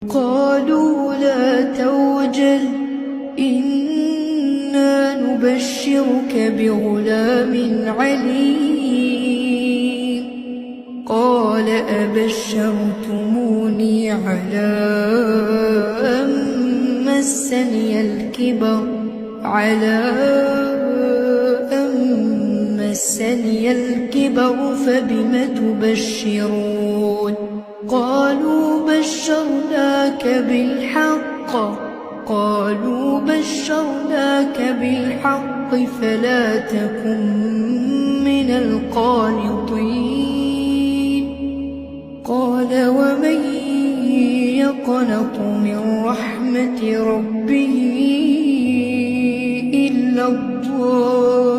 قالوا لا توجل إنا نبشرك بغلام عليم. قال أبشرتموني على أن مسني الكبر على أن مسني الكبر فبم تبشرون؟ قالوا بشرناك بالحق قالوا بشرناك بالحق فلا تكن من القانطين. قال ومن يقنط من رحمة ربه إلا الضالون.